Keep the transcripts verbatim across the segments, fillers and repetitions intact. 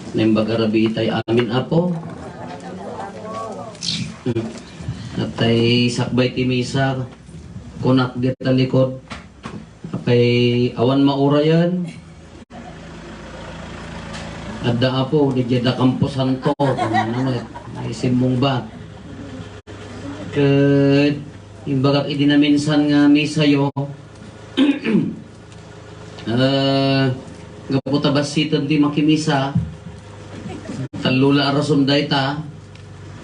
Naimbag a rabii itay amin, Apo. Itay sakbay ti misa, kunak dita likod. Apay awan maurayen. Adda, Apo, diay da kamposanto. Ano met, naisimmungbat. Ket imbagak idi naminsan nga misayo, eh, gapu ta bassiten ti makimisa, tallo la a rason dayta,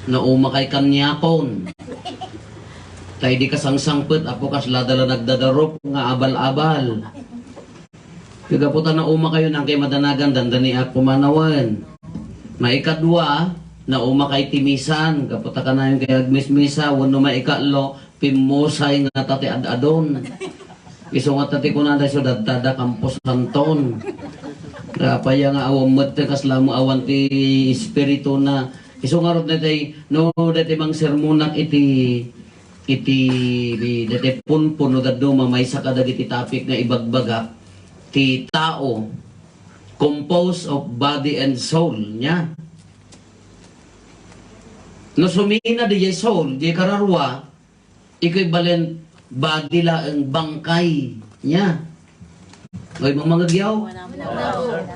naumakay kaniakon. Ta idi kasangsangpet, Apo, kasla da la nagdadarup nga abal-abal. Ket gapu ta naumakayo, nangkay madanagan, dandaniak pumanawen. Maikadua, naumakay ti misan, gapu ta kanayon kay agmismisa, wenno maikatlo, pimmusay ngata ti ad-adon. Isu ngata ti kunada, isu dadtada kamposanton. Apay nga awan met ti kasla mo awan ti espirituna. Isu ngarud daytay, no, daytay mangsermonak iti, iti, daytay punpun no dadduma maysa kadagiti topic nga ibagbagak, ti tao, composed of body and soul, nia. No sumina diay soul, diay kararua, equivalent body laeng, bangkay, nia. Oy, mamangegyaw?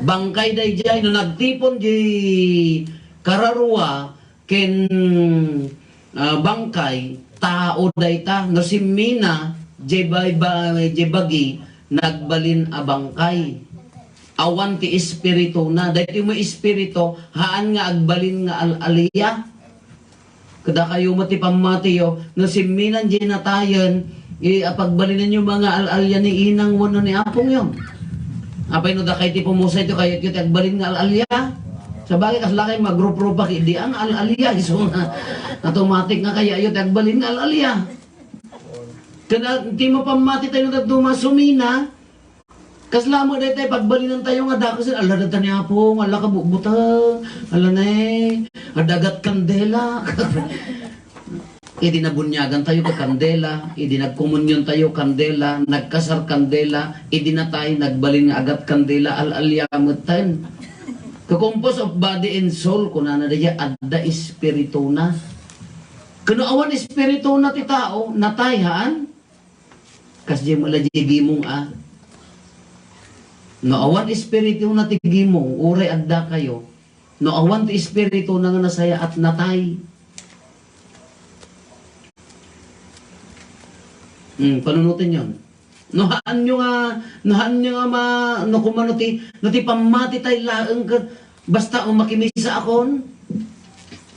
Bangkay daydiay, no nagtipon diay kararua ken, ah, bangkay, tao dayta. No simmina, diay bay-, ba-, diay bagi, nagbalin a bangkay. Awan ti espirituna. Daytoy met espiritu, haan nga agbalin nga al-alia. Kadakayo met ti pammatiyo, no simminan diay natayen, i-, apagbalinenyo met nga al-alia ni inang wenno ni apongyo. Apay no dakay ti pumusayto, kayatyo ti agbalin nga al-alia? Sabagay, kasla kay magruprupak idi ang al-alia, isu nga automatic nga kayatyo ti agbalin nga al-alia. Kada ti mapammatitayo nga dadduma sumina, kasla met daytay pagbalinantayo nga dakessen, ala, dayta ni Apo, ala, kabutbuteng, ala, ne, adda agat kandela. Idi nabuniagantayo, kandela, idi nagkomuniontayo, kandela, nagkasar, kandela, idi natay, nagbalin nga agat kandela, al-alia metten. The composed of body and soul, kunana daydiay, adda espirituna. Ken no awan espirituna ti tao, natay, haan? Kasdiay met la diay gimong a. No awan espirituna ti gimong, uray addakayo, no awan ti espirituna nga nasayaat, natay. Hmm, panunotenyon. No haanyo nga, no haanyo nga ma-, no kumano ti, no ti pammatitay laeng ket basta o makimisa akon,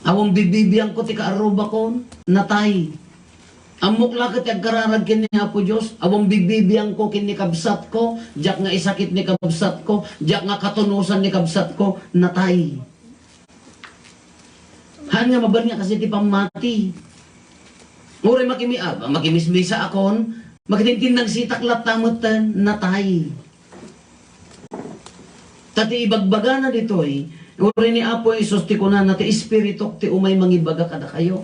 awan bibibiangko ti kaarrubakon, natay. Ammok la ket ti agkararag ken ni Apo Dios, awan bibibiangko ken ni kabsatko, diak nga isakit ni kabsatko, diak nga katunosan ni kabsatko, natay. Haan nga mabalin nga kas iti pammati. Uray makimi-, ah, makimismisa akon, makitintinnagsitak latta metten, natay. Ta ti ibagbagana ditoy, uray ni Apo Jesus ti kunana, "Ti Espirituk ti umay mangibaga kadakayo."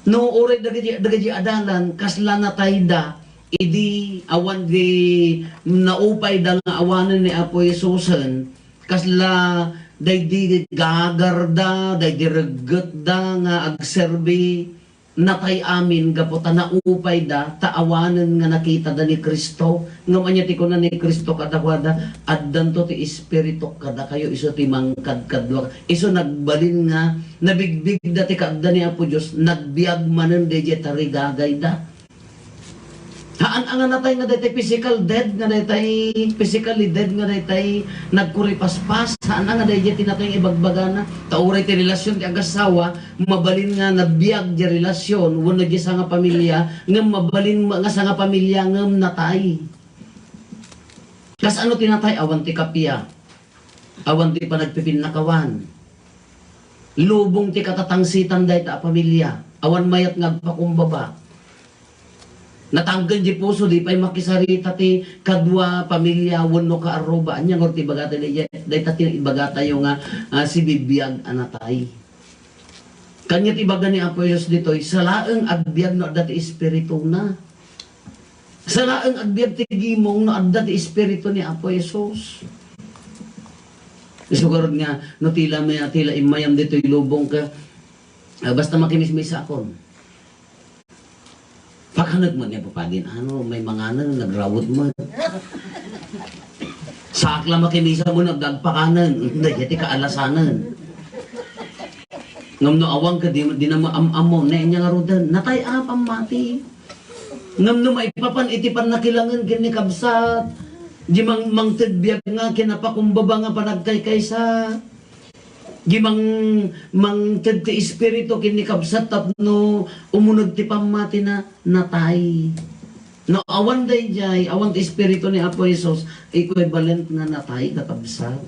No, uray dagiti, dagiti adalan, kasla natayda, idi awan di naupayda nga awanen ni Apo Jesusen, kasla daydi gagarda, daydi reggetda nga agserbi, natay amin gapu ta naupayda, ta awanen nga nakitada ni Cristo. Ngem ania ti kuna ni Cristo kadakuada? "Addanto ti Espirituk kadakayo, isu ti mangkadkadua." Isu nagbalin nga nabigbigda ti kaadda ni Apo Dios, nagbiag manen daydiay tarigagayda. Haan a nga natay nga daytay physical dead, nga daytay physically dead, nga daytay nagkuripaspas. Haan a nga daydiay ti natay nga ibagbagana. Ta uray ti relasyon ti agassawa, mabalin nga nabiag diay relasyon, wenno diay sangapamilia, ngem mabalin nga sangapamilia, ngem natay. Kasano ti natay? Awan ti kappia. Awan ti panagpipinnakawan. Lubong ti katatangsitan dayta a pamilia. Awan mayat nga agpakumbaba. Natangken di puso, di pay makisarita ti kadua pamilia wenno kaarruba. Ania ngarud ti ibagata dayta, dayta ti ibagatayo nga, ah, sibibiag a natay? Kaniat ibaga ni Apo Jesus ditoy, salaeng agbiag no adda ti Espirituna. Sa laeng agbiag ti gimong no adda ti Espiritu ni Apo Jesus. Isu garud nga, no tila may, tila immayam ditoy lubong ka, ah, basta makimismisakon. Pakanek met nga papadin, ano, may manganen, nagrawet met. Saak la makimisa mo, nagdagpakanen. Dayta ti kaalasanen. Ngem no awan ka, di, di na maam-ammo, ne, anya ngaruden. Natay a pammati. Ngem no maipapan iti pannakilangen ken ni kabsat, di mang-, mangted biag nga kinapakumbaba nga panagkaykaysa. Di mang-, mangted ti Espiritu ken ni kabsat tapno umuneg ti pammatina, natay. No awan daydiay, awan ti Espiritu ni Apo Jesus, equivalent nga natay, kakabsat.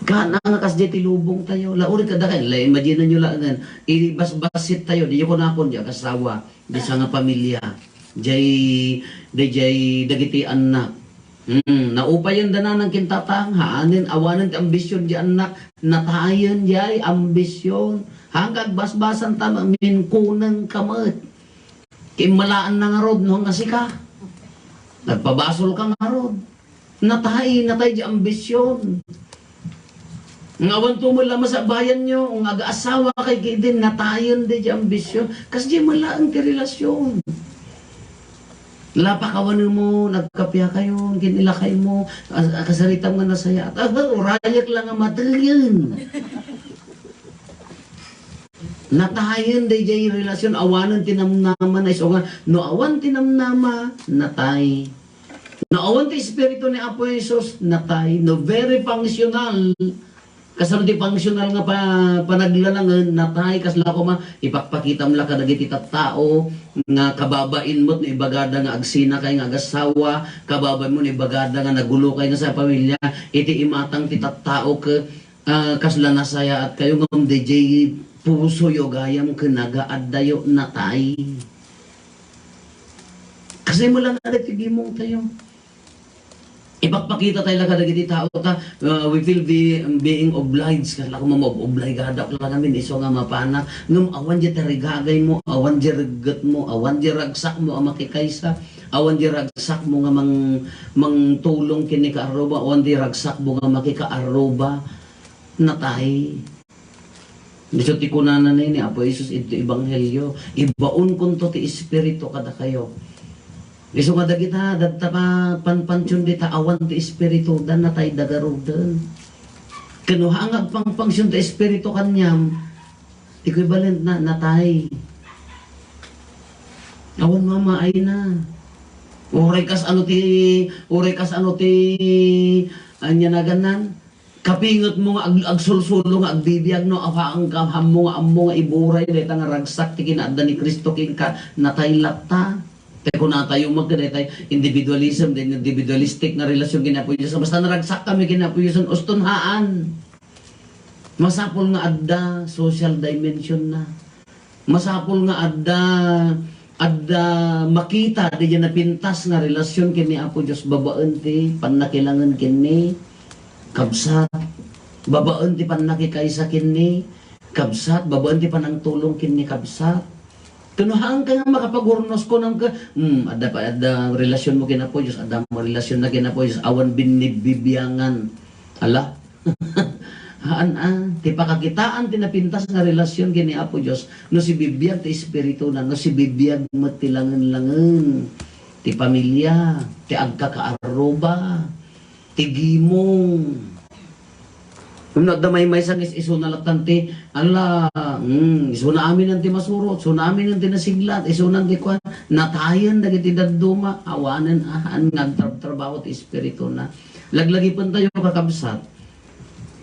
Kana nga kasdiay ti lubong tayo. Lauri kada kayo, la, imagine nyo lang, ibasbasit tayo, di nyo kunakon, di agasawa, di sangapamilya, jay, di jay, dagiti annak. Hmm, naupayen da na nang kintatang, haanen, awanen ti ambisyon di annak, natayen jay ambisyon. Hangga agbasbasan ta, minkuneng ka met. Kimmalaan na ngarud, no, nga sika. Nagpabasol ka ngarud. Natay, natay di ambisyon. Nga awan to met la masabayan nyo, nga aga-asawa kay kidin, natayen di, di ambisyon. Kas di malaeng ti relasyon. Lapakawanen mo, nagkapia kayo, kinilakay mo, as-, kasaritam nga nasaya. Ah, urayek lang nga mateyen. Natayen dayjay relasyon, awanen ti namnama, na isu nga, no awan ti namnama, natay. No awan ti Espiritu ni Apo Jesus, natay. No very functional, kasano ti functional nga pa-, panaglalangen, natay. Kasla koma, ipakpakitam la kadagiti tattao, nga kababain met no ibagada nga agsina kay nga agasawa, kababain mo no ibagada nga nagulo kay nga sa pamilya, iti imatang ti tattao ke, Ah, kasla nasayaat kayo ngem dayjay pusoyo gayam ken nagaaddayo natay. Kasi mo lang adda ti gimong tayo. Ipakpakita tayo lang kadagiti tao ta, ah, we feel be-, being obliged. Kasla ko mama-, obligada ko lang amin, isu nga mapanak. Ngem awan di tarigagay mo, awan di regget mo, awan di ragsak mo a makikaysa. Awan di ragsak mo nga mang-, mangtulong ken ni kaarruba, awan di ragsak mo nga makikaarruba. Natay. Isu ti kunana ni, ni Apo Jesus iti Ebanghelio, "Ibaonkonto ti Espiritu kadakayo." Isu nga dagita, dadta pa-, panpansion dita awan ti Espiritu, da natay da garuden. Kano ha nga agpangpangsion ti Espiritu kaniam, equivalent na, natay. Awan mamaay na. Uray kas ano ti, uray kas ano ti, anya naganan? Kapinget mo nga ag-, agsulsulo nga agbibiag no, apaang ka, hammo nga ammo nga iburay, dayta nga ragsak ti kinaadda ni Cristo kenka, natay latta. Te kunatayo met, daytay individualism, daytay individualistic nga relasyon ken Apo Dios. Basta naragsak kami ken Apo Dios, uston haan. Masapul nga adda social dimension na. Masapul nga adda, adda makita dayjay napintas nga relasyon ken ni Apo Dios babaen ti pannakilangen ken ni kabsat, babaen ti pannakikaysa ken ni kabsat, babaen ti panangtulong ken ni kabsat. Kano haan ka nga makapagurnos, kunam ka, hmm, adda pa, adda relasyon mo ken Apo Dios, adda mo relasyon na ken Apo Dios, awan binnibibiangan. Ala, Haan a, ti pakakitaan ti napintas nga relasyon ken ni Apo Dios, no sibibiag ti Espiritu na, no sibibiag met ti langen-langen, ti pamilya, ti agkakaarruba, ti gimong. No adda maymaysa nga is-, isuna lattan ti, ala, mm, isuna aminen ti masurot, isuna aminen ti nasiglat, isuna ti kuan, natayen dagiti dadduma, awanen a, haan nga agtrabtrabaho ti Espiritu na. Laglagipen tayo, kakabsat.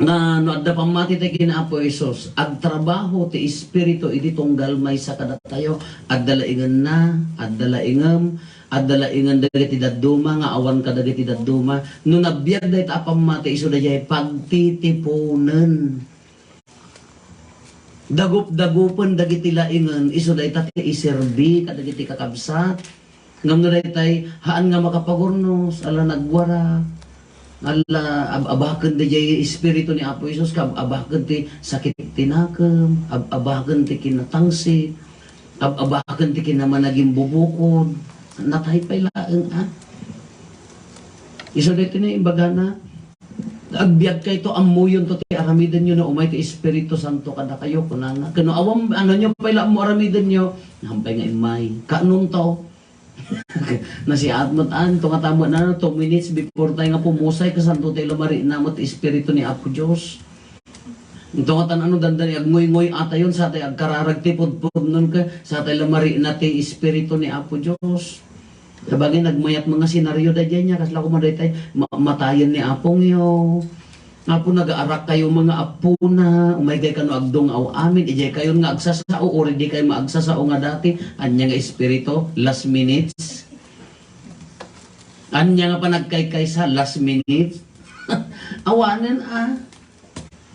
Nga no adda pammati tayo ken Apo Jesus, agtrabaho ti Espiritu iti tunggal maysa kadatayo. Adda laingenna, adda laingem, adda laingen dagiti dadduma nga awan kadagiti dadduma. No nabiag dayta a pammati, isu daydiay pagtitipunen. Dagup-dagupen dagiti laingen, isu dayta ti iserbi kadagiti kakabsat. Ngem no daytay, haan nga makapagurnos, ala nagwara, ala ab-, abaken dayjay Espiritu ni Apo Jesus, kab-, abaken ti sakit ti nakem, ab-, abaken ti kinatangsit, ab-, abaken ti kinamanagimbubukod. Natay pay laeng, a. Isu daytoy nga imbagana, "Agbiagkayto, ammoyonto ti aramidenyo no umay ti Espiritu Santo kadakayo," kunana. Ken no awan, anonyo pay la ammo aramidenyo, nahampay nga immay. Kaanonto? Nasiat met, a, inton nga tama na, two minutes before tayo nga pumusay, kasanto tayo la marikna met ti Espiritu ni Apo Dios. Inton nga tan-, ano, dandani agnguynguy-atayon, sa tayo agkararag ti pudpudnon ket sa tayo la marikna ti Espiritu ni Apo Dios. Sabagay, nagmayat mga senaryo daydiay nia, kasla koma daytay, ma-, matayen ni apongyo. Apo, nagaarak kayo mga apona, umay kay kano agdung aw amin, idiay kayon nga agsasao, uri di kayo maagsasao nga dati, ania nga espiritu, last minutes. Ania nga panagkaykaysa, last minute. Awanen, a.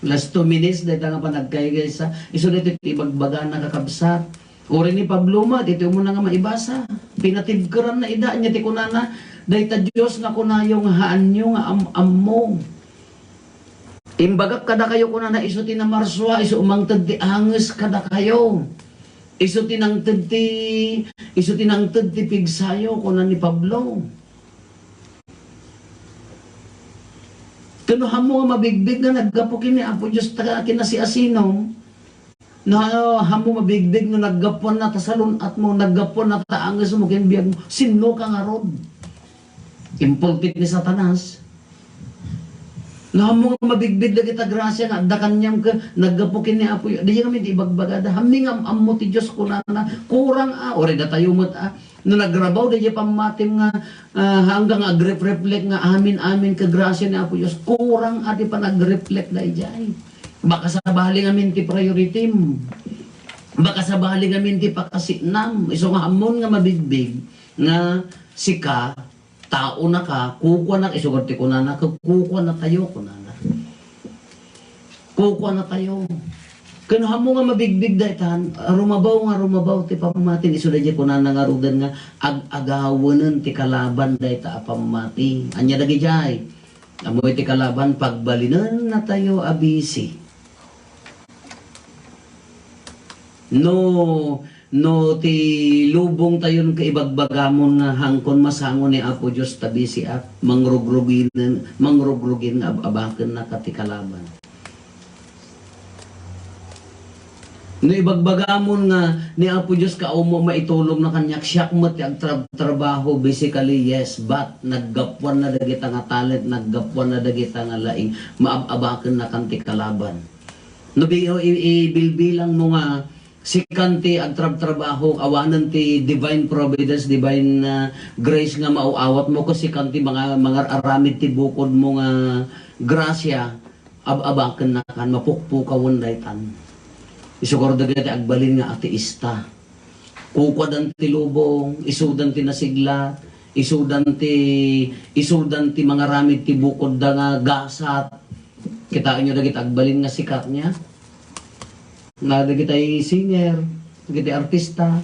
Last two minutes, dayta nga panagkaykaysa. Isu daytoy ti ibagbagana, kakabsat. Uri ni Pablo met, iti umuna nga maibasa. Pinatibkeranna ida, ania ti kunana, "Dayta Dios nga kunayo nga haanyo nga am-, ammo." Imbagak kadakayo, kunana, isu ti namarsua, isu mangted ti anges kadakayo. Isu ti nangted ti, isu ti nangted ti pigsayo, kuna ni Pablo. Ken no hammo nga mabigbig nga naggapu ken ni Apo Dios ta kinasiasinom, no hammo mabigbig nga naggapuanna ta salun-atmo, naggapuanna ta angesmo ken biagmo, sinno ka ngarud? Impulpit ni Satanas. No hammo nga mabigbig dagita grasia nga adda kaniam ken naggapu ken ni Apo, di kami ti ibagbagada. Hammi nga am-ammo ti Dios kunana, kurang a, uri datayo met a. No nagrabaw daydiay pammatim nga, ah, hanggang agrep-reflect nga amin-amin ket grasia ni Apo Dios, kurang a ti panagreflect daydiay. Baka sabali ngamin ti priority-m. Baka sabali ngamin ti pakasiknam. Isu nga ammon nga mabigbig nga sika, taonaka, kukuanak, isu ti kunana, ket kukuanatayo, kunana. Kukuanatayo. Ken hammo nga mabigbig daytan, rumabaw nga rumabaw ti pammatin, isu daydiay kunana ngaruden nga ag-agawenen ti kalaban dayta a pammati. Ania dagidiay? Ammoy ti kalaban, pagbalinennatayo a bisi. No, no ti lubongtayon ket ibagbagamon nga hangkon masango ni Apo Dios ta bisiak, mangrugruginen, mangrugrugin nga ab-abakennaka ti kalaban. No ibagbagamon nga ni Apo Dios kaammo maitulongna kaniak, siak met ti agtrab-, trabaho, basically, yes, but naggapuanna dagita nga talent, naggapuanna dagita nga laing, maab-abakennakan ti kalaban. No bi-, i-, ibilbilangmo nga sikan ti agtrabtrabaho, awanen ti divine providence, divine, ah, grace nga maaw-awatmo, ket sikan ti manga-, mangar-aramid ti bukodmo nga grasia, ab-abakennakan, mapukpukawen daytan. Isu karo dagiti agbalin nga ateista. Kukuadan ti lubong, isudan ti nasiglat, isudan ti, isudan ti mangaramid ti bukodda nga gasat. Kitaenyo dagiti agbalin nga sikat nia? Nga dagiti singer, dagiti artista,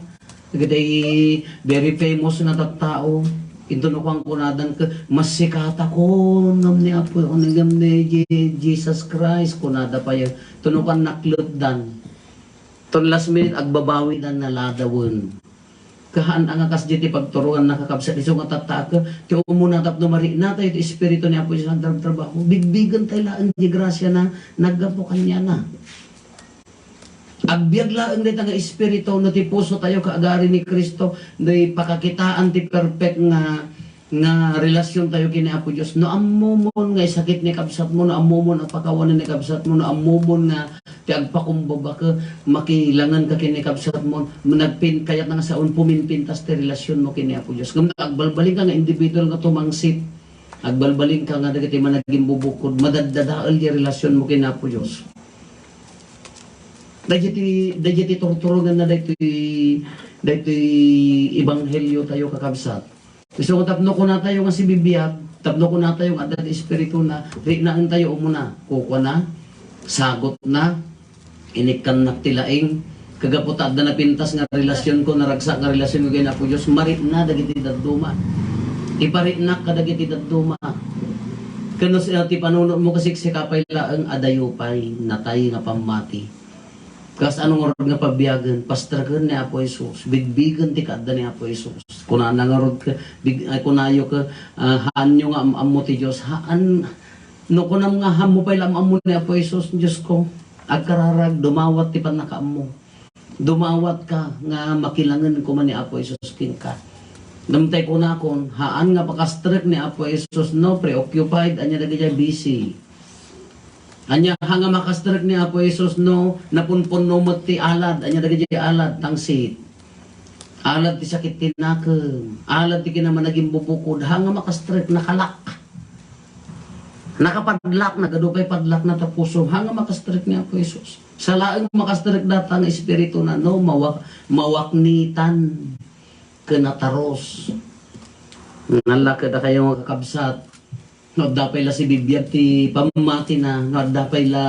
dagiti very famous nga tattao. Inton no kuan kunadan ket, "Massikatakon ngem ni Apo, ngem ni Je-, Jesus Christ," kunada pay. Inton no kuan naklepdan. Ton last minute, agbabawidan, naladawen. Kahaan nga kasdi ti pagturonganna, kakabsat, isu nga tattaak, ti umuna tapno mariknatayo ti Espiritu ni Apo Dios nga agtrabtrabaho. Bigbigentayo laeng ti grasiana, naggapu kaniana. Agbiag laeng dayta nga Espiritu, no ti pusotayo kaagari ni Cristo, no ipakakitaan ti perfect nga nga relasiontayo ken ni Apo Dios. No ammomon nga isakit ni kabsatmo, no ammomon a pakawanen ni kabsatmo, no ammomon nga ti agpakumbaba ket makilangenka ken ni kabsatmo, nagpin-, kayatna nga saon puminpintas ti relasionmo ken ni Apo Dios. Ngem agbalbalinka nga individual nga tumangsit, agbalbalinka nga dagiti managimbubukod, madaddadael ti relasionmo ken ni Apo Dios. Dagiti, dagiti turturonganna daytoy, daytoy ebanghelio tayo, kakabsat. Isu nga tapno kunatayo nga sibibiag, tapno kunatayo nga adda ti Espirituna, riknaentayo umuna. Kukuana, sagutna, inikkannak ti laing, kagapu ta adda napintas nga relasionko, naragsak nga relasionko ken Apo Dios, marikna dagiti dadduma. Ipariknak kadagiti dadduma. Ken no si-, ti panunotmo kasiksika pay laeng, adayo pay, natay nga pammati. Kas ano nga rod nga pabiagen, pastreken ni Apo Jesus, bigbigen ti kaadda ni Apo Jesus. Kunana ngarud ka, big-, ay, kunayo ka, ah, haanyo nga am-ammo ti Dios. Haan, no kunam nga haanmo pay la am-ammo ni Apo Jesus, Dios ko, agkararag, dumawat ti pannakaammo. Dumawat ka nga makilangen koma ni Apo Jesus kenka. Damtay kunakon, haan nga makastrek ni Apo Jesus no preoccupied, ania dagiti busy. Ania, haan nga makastrek ni Apo Jesus no napunpunno met ti alad, ania dagiti alad, tangsit. Alad ti sakit ti nakem, alad ti kinamanagimbubukod, haan nga makastrek, nakalak. Nakapadlak, nagadu pay padlak na ta puso, haan nga makastrek ni Apo Jesus. Salaeng makastrek data nga espiritu na no, mawak-, mawaknitan ken natarus. Nallakeda kayo nga kakabsat. No adda pay la sibibiag ti pammati na, no adda pay la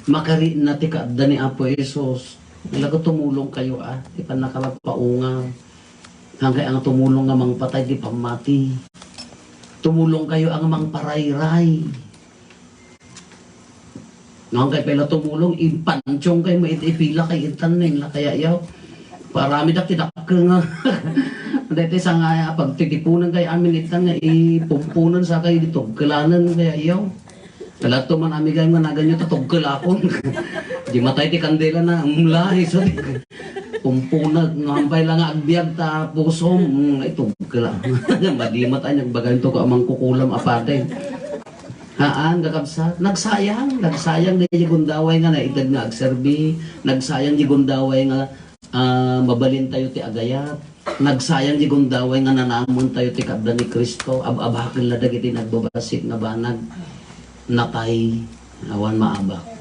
makariinna ti kaadda ni Apo Jesus. Nalago tumulong kayo, ah, ti pannakapagpaungaw. Haan kay ang tumulong nga mangpatay ti pammati. Tumulong kayo ang mangparayray. Nang kay pala tumulong, impansyong kay maid ipila kay intan na inla kaya yaw. Parami da ti dakkel nga. Daytoy sa nga pagtitipunan kay amin intan nga ipumpunan sa kay di tugkelanan kaya yaw. Kalato man ami gayam nga naganyo ta tugkelakon. Di matay ti kandela na, umla, iso. Pumpunag, no, ampay lang nga agbiag ta pusom, mm, ay, tugkela. Madimat ay, nagbagay to ka amang kukulam, apatay. Haan, kakabsat, nagsayang, nagsayang di gundaway nga naited nga agserbi, nagsayang di gundaway nga, ah, mabalin tayo ti agayat, nagsayang di gundaway nga nanaamon tayo ti kaadda ni Cristo, ab-abaken la dagiti nagbabassit nga banag, natay, awan maabak.